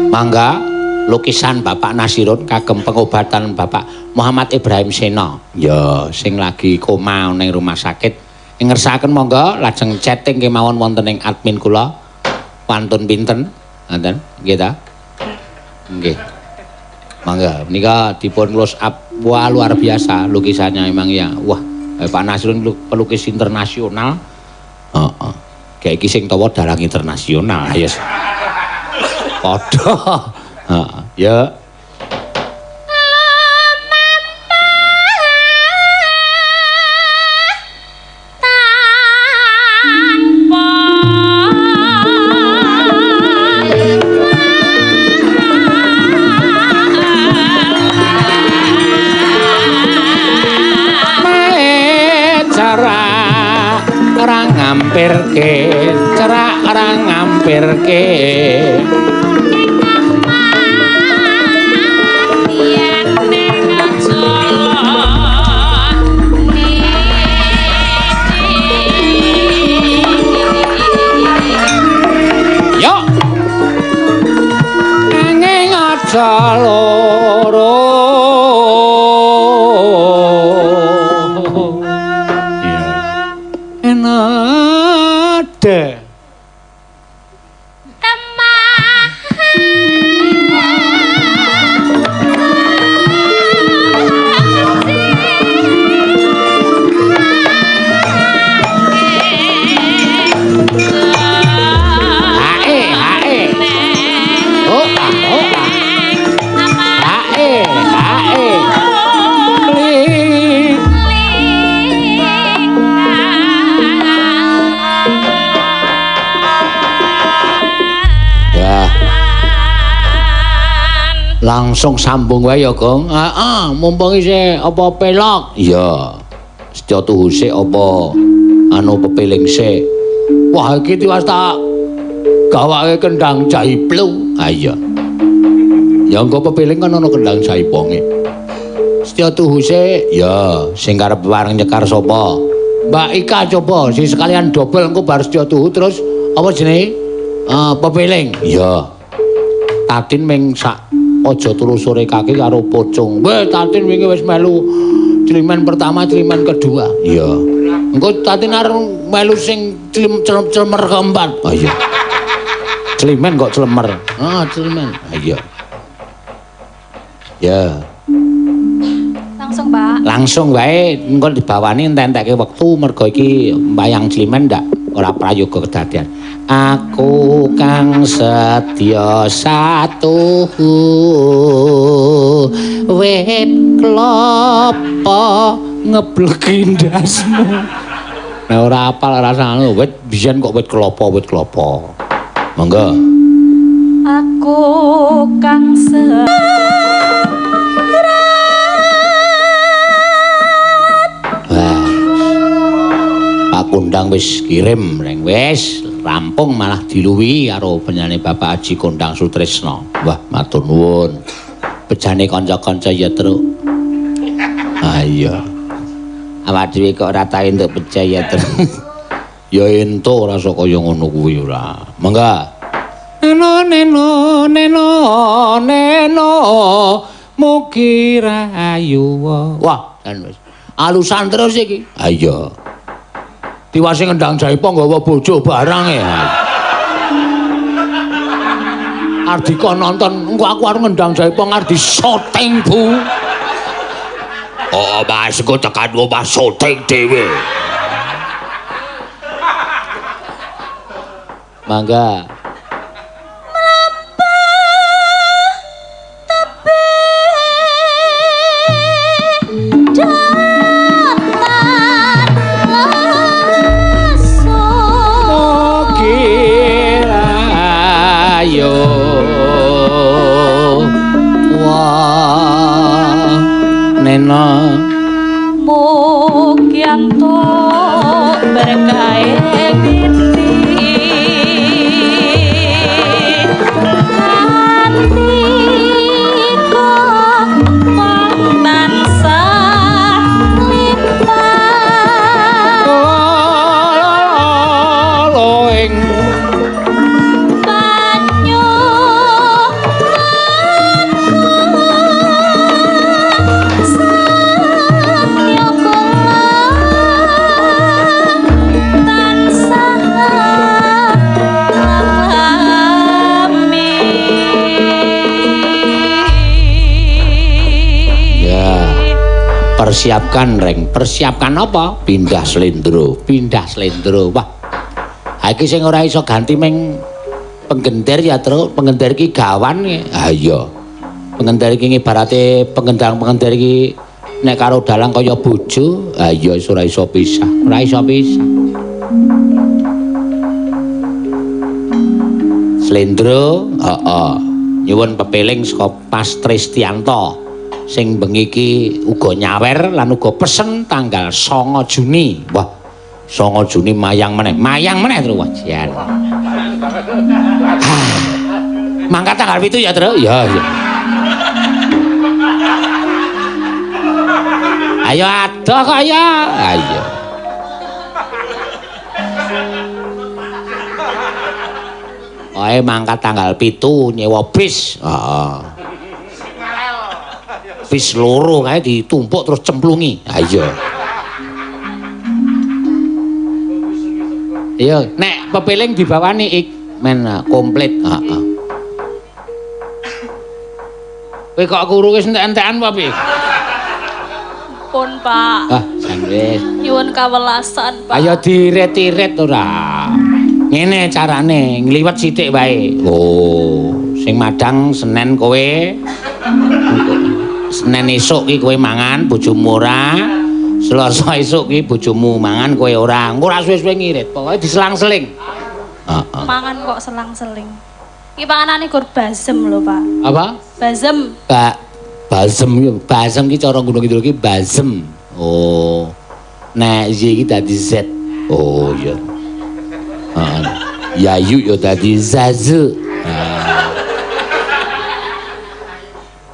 Mangga lukisan Bapak Nasirun kagem pengobatan Bapak Muhammad Ibrahim Sena. Ya, sing lagi koma ning rumah sakit. Ngersakaken monggo lajeng chatting kemawon wonten ing admin kula. Pantun pinten? Ngoten, nggih ta? Nggih. Mangga menika dipun close up. Wah, luar biasa lukisannya emang ya. Wah, Pak Nasirun pelukis internasional. Heeh. Kayak iki sing tawa dalang internasional, ya. Padha. Heeh, ya. Ngampirke, cerak ora ngampirke. Yo. Nanging aja loro. Iya. Langsung sambung wae ya, Gong. Heeh, mumpung isih apa pelok. Iya. Setya tuhu sik apa anu pepiling sik. Wah, iki tiwas tak gawake kendang jaiplu. Ha iya. Ya engko pepiling kan ana kendang jaiponge. Setya tuhu sik. Ya, sing karep bareng nyekar sapa? Mbak Ika coba sing sekalian dobel engko bar setya tuhu terus apa jenenge? Pepiling. Iya. Tatin ming sak aja turu sore kaki karo pocong. Weh, Tatin wingi wis melu climen pertama, climen kedua. Iya. Engko Tatin arep melu sing clemer keempat. Oh iya. Climen kok clemer. Ah, climen. Ah iya. Ya.
Langsung, Pak.
Langsung wae engko dibawani entek-enteke wektu mergo iki wayang climen ndak ora prayoga kedadian. Aku kang sedya satuhu wit klopo ngebleki ndasmu. Nek ora apal rasane wit biyen kok wit klopo, wit klopo. Monggo.
Aku kang
Wah. Pak Kondang wis kirim reng wis rampung malah diluwi karo penyane Bapak Haji Kondang Sutrisno. Wah, matur nuwun. Bejane kanca-kanca ya, Truk. Ah iya. Awak dhewe kok ora tau entuk beja ya, Truk. Ya entuk ora sok kaya ngono kuwi ora. Mangga. Neno neno neno neno mugi rahayu. Wah, kan wis. Alusan terus iki. Ha iya. Tiwase ngendang jaipo nggawa bojo barang e. Ardika nonton, engko aku arep ngendang jaipo ngarep syuting, Bu. Oh, Mas, engko tekan omah syuting dhewe. Mangga. Nena
mugi entuk berkahe geti andika mung tansah limpah
ing
banyuning
Persiapkan reng, persiapkan apa? Pindah slendro, pindah slendro. Wah. Ha iki sing ora iso ganti meng penggender ya, Truk. Penggender iki gawan. Ha iya. Penggender iki ibarate pengendang-penggender iki nek karo dalang kaya bojo, ha iya ora iso pisah, ora iso pisah. Slendro, heeh. Nyuwun pepeling saka Pas Tristianto sing bengi iki uga nyawer lan uga pesen tanggal 9 Juni. Wah, 9 Juni mayang meneh. Mayang meneh, Tru. Wah, jan. Mangkat tanggal 7 ya, Tru? Ya, ya. Ayo adoh kok ya. Ayo. Oe mangkat tanggal 7 nyewa bis. Heeh. Bis loro kae ditumpuk terus cemplungi. Ha iya. Iya, nek pepeling dibawani ik men komplit. Heeh. Kowe kok kuru wis entek-entekan apa piye?
Pun, Pak.
Ah, jan wis.
Nyuwun kawelasan, Pak.
Ayo diret-iret ora. Ngene carane, ngliwet sithik wae. Oh, sing madang Senen kowe. Senen esuk ki kowe mangan, bojomu ora. Selasa esuk ki bojomu mangan, kowe ora. Engko ora suwe-suwe ngirit, pokoke diselang-seling. Heeh.
Mangan kok selang-seling. Iki panganane gur basem lho, Pak.
Apa?
Basem.
Basem ki, basem ki cara Gunung Kidul ki basem. Oh. Nek Y iki dadi Z. Oh iya. Heeh. Yayu ya dadi Zazu.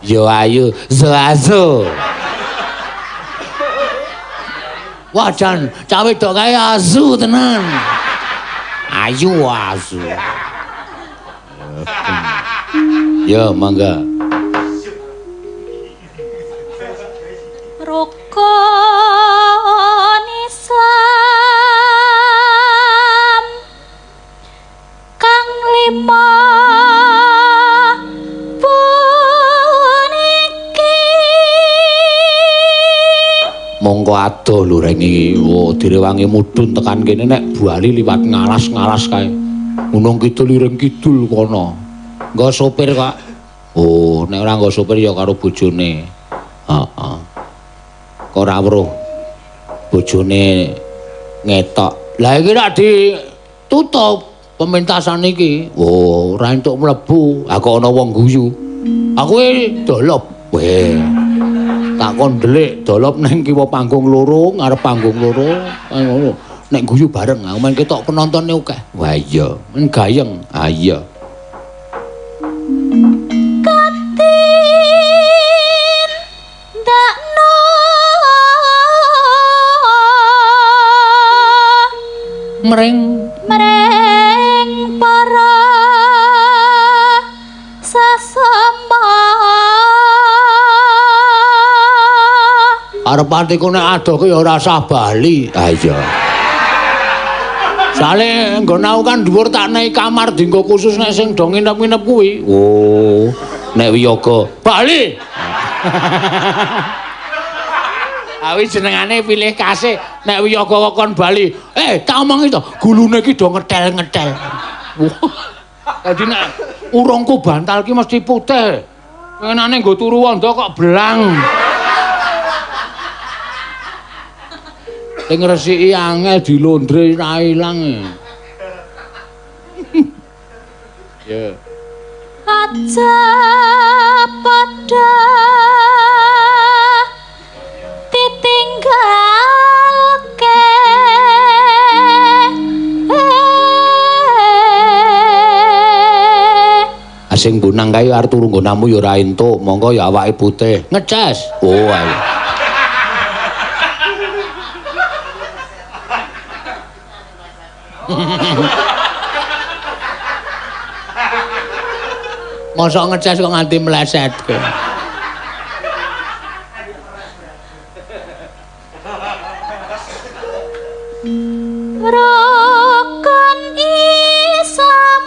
Yo ayu Zazu. Wah jan, cah wedok kae azu tenan. Ayu azu. Yo mangga.
Rukun Islam kang lima puniki.
Mongko adoh lho reng iki. Oh, direwangi mudhun tekan kene nek bali liwat ngalas-ngalas kae. Gunung Kidul ireng kidul kono. Nggo sopir kok. Oh, nek ora nggo sopir ya karo bojone. Heeh. Kok ora weruh bojone ngetok. Lah iki rak ditutup pementasan iki. Oh, ora entuk mlebu. Ha kok ana wong guyu. Aku iki dolop. Weh. Tak kon ndelik dolop nang kiwa panggung loro, ngarep panggung loro, ngono. Nek guyu bareng aku men ketok penontone akeh. Wah iya, men gayeng. Ha iya.
Katin dakno
mring
mring para sesama.
Arep atiku nek adoh ki ya ora usah bali. Ha iya. Sale nggon aku kan dhuwur tak naik kamar dienggo khusus nek sing do nginep-nginep kuwi. Oh, nek wiyaga bali. Awi jenengane pilih kasih nek wiyaga kon bali. Eh, tak omongi to, gulune iki do ngetel-ngetel. Dadi nek urungku bantal ki mesti putih. Pengenane nggo turu wondo kok belang. Sing ngresiki angel dilondre ra ilang. Ya.
Aja padha ditinggalke.
Sing bonang kae arep turu nggonamu ya ora entuk, monggo ya awake putih. Ngeces. Oh ayo. Mosok ngeces kok nganti melesetke.
Rukun Islam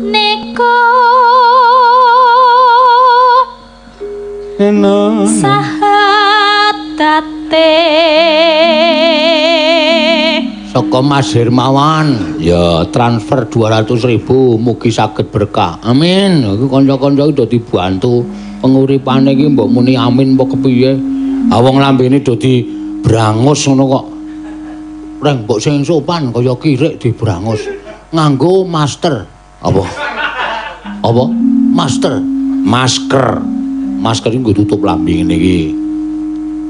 punika
Nino
Sahadate
saka Mas Hermawan ya transfer 200.000 mugi saged berkah. Amin. Iki kanca-kanca iki do dibantu penguripane iki mbok muni amin apa kepiye. Ha wong lambene do dibrangus ngono kok. Reng mbok sing sopan kaya kirik dibrangus. Nganggo master. Apa? Apa? Master. Masker. Masker iki nggo tutup lambe ngene iki.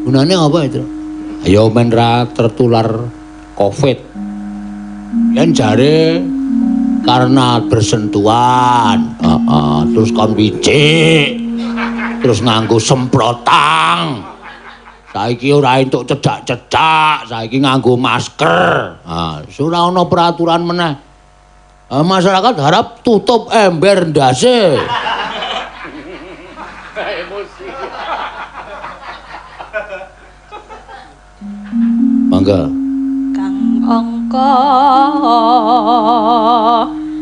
Gunane apa itu? Ayo men ra tertular Covid. Yen jare karena bersentuhan, terus kon picik, terus nganggo semprotang. Saiki ora entuk cedhak-cedhak, saiki nganggo masker. Ha, ora ana peraturan meneh. Masyarakat harap tutup ember ndase. Emosi. Mangga.
Kang angka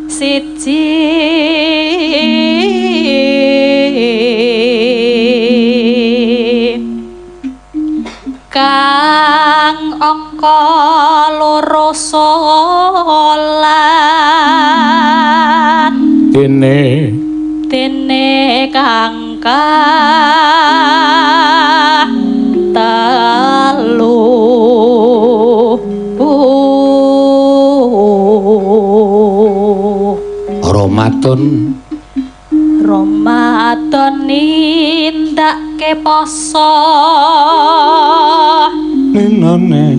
siji kang angka loro salat
dene
dene kang telu.
Ramadan
Ramadan nindakake poso
ninane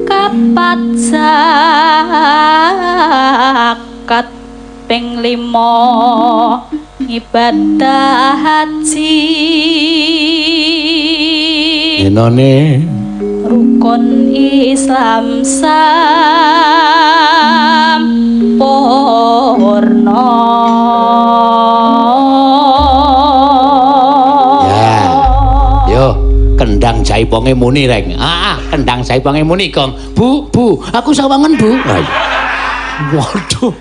kapat zakat ping 5 ibadah haji
ninane
rukun Islam sampurna.
Ya. Yo, kendang jaiponge muni reng. Ah, kendang jaiponge muni, Gong. Bu, Bu, aku sawangen, Bu. Waduh.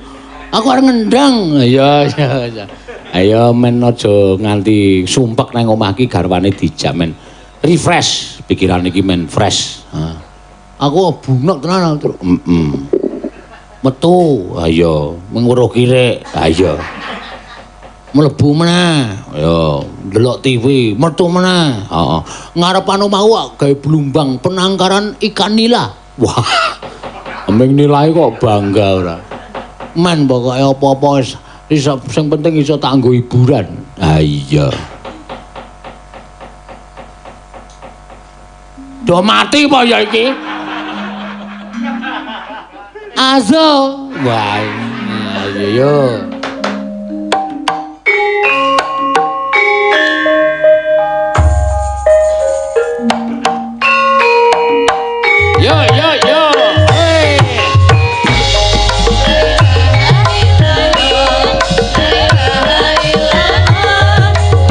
Aku arep ngendang. Ya, ya, ya. Ayo men aja nganti sumpek nang omah iki garwane dijak men refresh pikiran iki men fresh. Ha. Aku bunok tenan terus. Metu, ayo mengweruh kirik, ayo. Mlebu meneh, ayo ndelok TV, metu meneh. Heeh. Ngarepan omahku kok gawe blumbang penangkaran ikan nila. Wah. Ming nilae kok bangga ora. Men pokoke apa-apa wis iso, sing penting iso tak nggo hiburan. Ha iya. Do mati apa ya iki? Azo. Wah, ayo yo. Yo yo yo. Hey.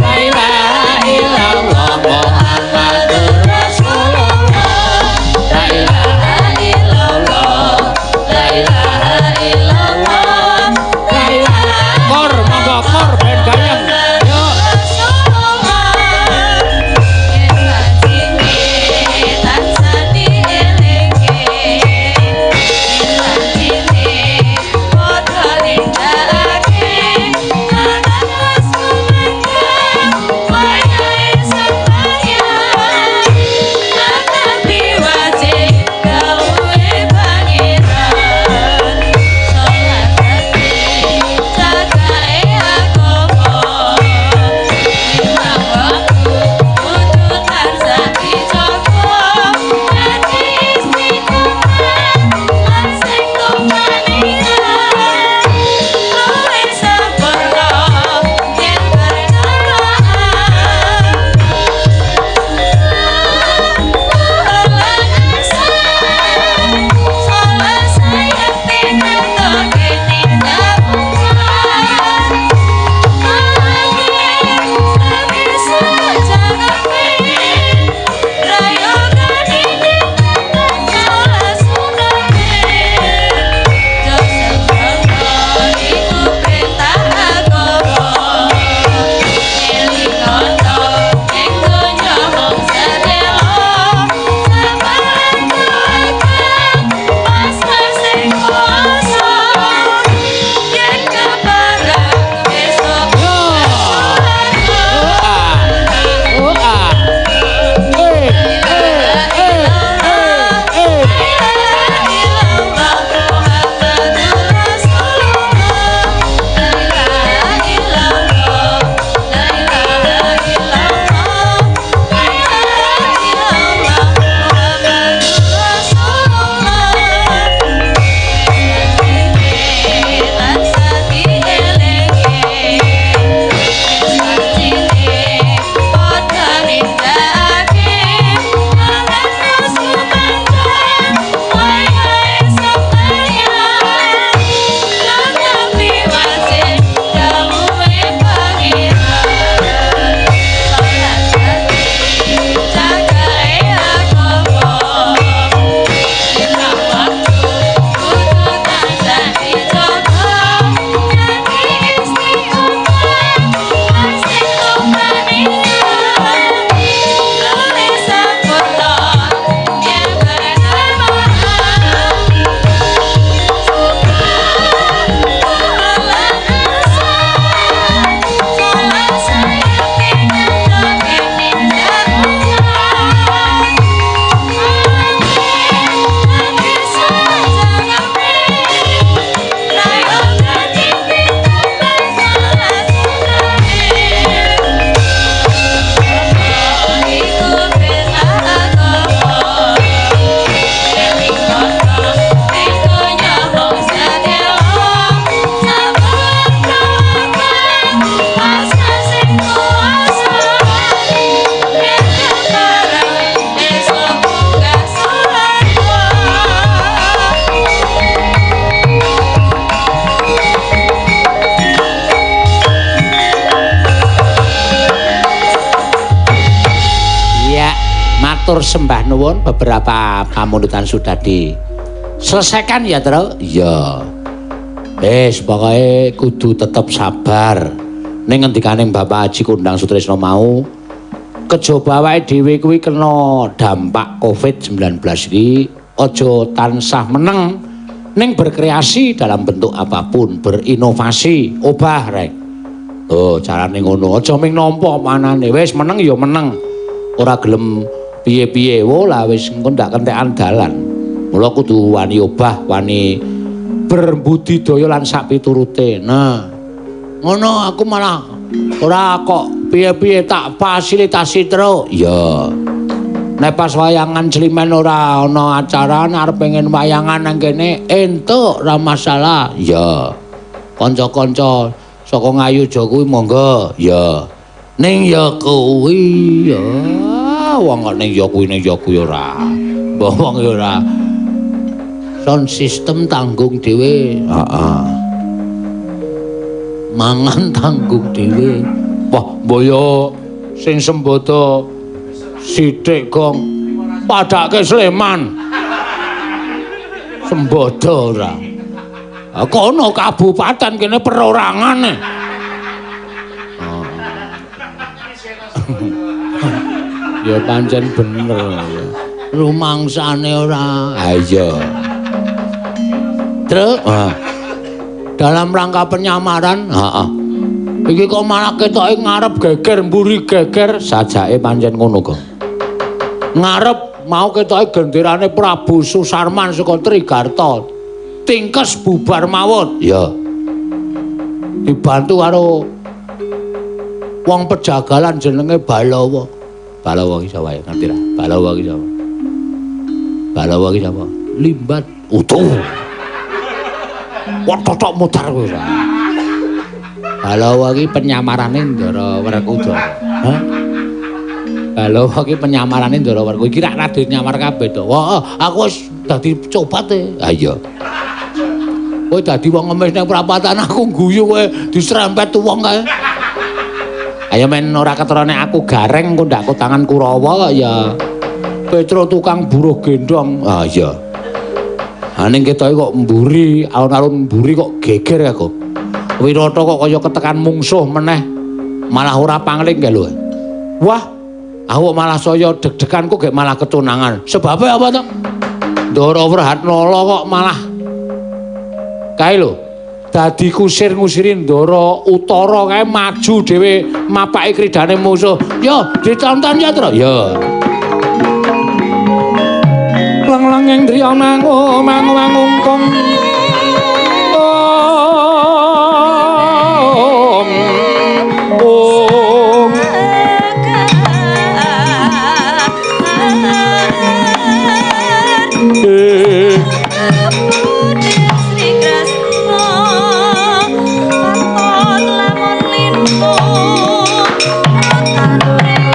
La ilaha illallah Muhammadur Rasulullah. La ilaha illallah. La ilaha illallah. La ilaha Matur sembah nuwun, beberapa pamundutan sudah diselesaikan ya, Tru? Iya. Wis, pokoke kudu tetep sabar. Ning ngendikane Bapak Haji Kondang Sutrisno mau, kejaba awake dhewe kuwi kena dampak Covid-19 iki aja tansah meneng, ning berkreasi dalam bentuk apapun, berinovasi, obah rek. Oh, carane ngono, aja ming nampa manane. Wis meneng ya meneng. Ora gelem piye-piye, wo lah wis engko ndak kentekan dalan. Mula kudu wani obah, wani berbudidaya lan sak piturute. Nah, ngono aku malah ora kok piye-piye tak fasilitasi terus. Iya. Nek pas wayangan Climen ora ana acara, arep pengen wayangan nang kene entuk, ora masalah. Iya. Kanca-kanca saka Ngayogya kuwi monggo. Iya. Ning ya kuwi ya wong kok ning ya kuwi, ning ya kuwi ora. Mbah wong ya ora. Sound system tanggung dhewe. Heeh. Mangan tanggung dhewe. Wah, mbaya sing sembodo sithik gong padake Sleman. Sembodo ora. Kono kabupaten kene perorangane. Ya pancen bener ya. Rumangsane ora. Ha iya. Truk, dalam rangka penyamaran, heeh. Iki kok malah ketoke ngarep geger, mburi geger, sajake pancen ngono kok. Ngarep mau ketoke genderane Prabu Susarman saka Trigarta. Tingkes bubar mawut. Iya. Dibantu karo wong pejagalan jenenge Balawa. Balawa iki sapa ya? Ngerti ra? Balawa iki sapa? Balawa iki sapa? Limbat. Utuh. Wah, totok mutar kowe ora. Balawa iki penyamarane Ndara Werkudara. Hah? Balawa iki penyamarane Ndara Werkudara. Iki rak Raden nyamar kabeh to. Wah, aku wis dadi cobat e. Ha iya. Kowe dadi wong ngemis ning prapatan aku guyu kowe diserempet wong kae. Ayo men ora ketara nek aku gareng engko ndak tangan Kurawa kok ya. Petro tukang buruh gendong. Ah iya. Ha ning ketoke kok mburi, alun-alun mburi kok geger aku. Wirata kok kaya ketekan mungsuh meneh. Malah ora pangling kae lho. Wah, aku malah saya deg-degan kok gek malah ketunangan. Sebabe apa to? Ndara Wrehatnala kok malah kae lho. Dadi kusir ngusiri Ndara Utara kae maju dhewe mapake kridane musuh. Yo ditonton ya, Tru. Yo. Leng-lenging driya mangu mangu mangungkung.